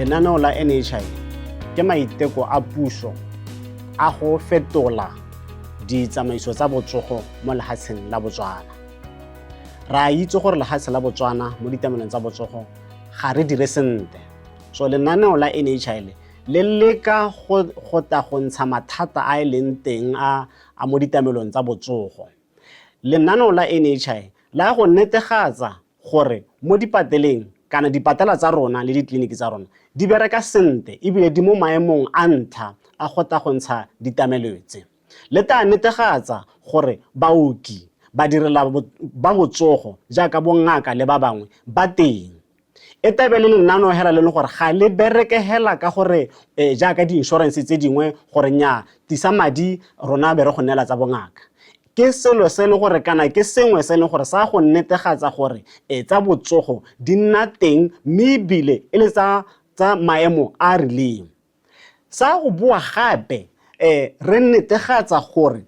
Lenaneo la NHI ke maiteko a puso a go fetola ditsamaiso tsa botsogo mo lehatsheng la Botswana. Re a itse gore lehatshe la Botswana mo ditamelong tsa botsogo ga re dire sentle. So lenaneo la NHI le le leka go tla go ntsha mathata a e leng teng a mo ditamelong tsa botsogo. Lenaneo la NHI la go netegatsa gore mo dipateleng kana dipatela tsa rona le ditleliniki tsa rona di bereka sentle ebile di mo maemong a ntlha a go tla go ntsha ditamelo tse. Le tla netegatsa gore baoki, badirela ba botsogo jaaka bongaka le ba bangwe ba teng. E tlabe le lenaneo hela le leng gore ga le bereke hela ka gore jaaka di-insurance tse dingwe gore nnyaa tlisa madi rona be re go neela tsa bongaka. Ke selo se e leng gore kana ke sengwe se e leng gore sa go netegatsa gore tsa botsogo di nna teng mme ebile e le tsa maemo a a rileng. Sa go boa gape re netegatsa gore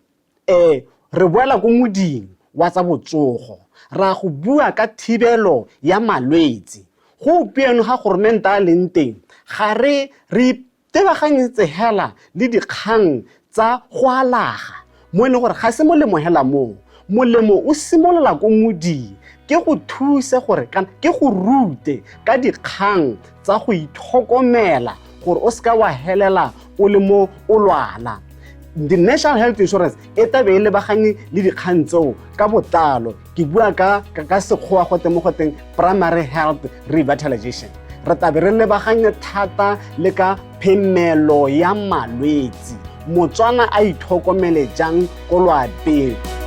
re boela ko moding wa tsa botsogo, ra go bua ka thibelo ya malwetse. Gompieno ga goromente a leng teng ga re re itebaganyetse hela le dikgang tsa go alaga mo e leng gore ga se molemo hela moo. Molemo o simolola ko moding, ke go thuse gore kana ke go rute ka dikgang tsa go itlhokomela gore o seka wa helela o le mo o lwala. The National Health Insurance e tlabe e lebagane le dikgang tseo ka botlalo. Ke bua ka sekgowa go teng mo go teng primary health revitalization. Re tlabe re lebaganye thata le ka phemelo ya malwetsi. Motswana a itlhokomele jang ko lwapeng.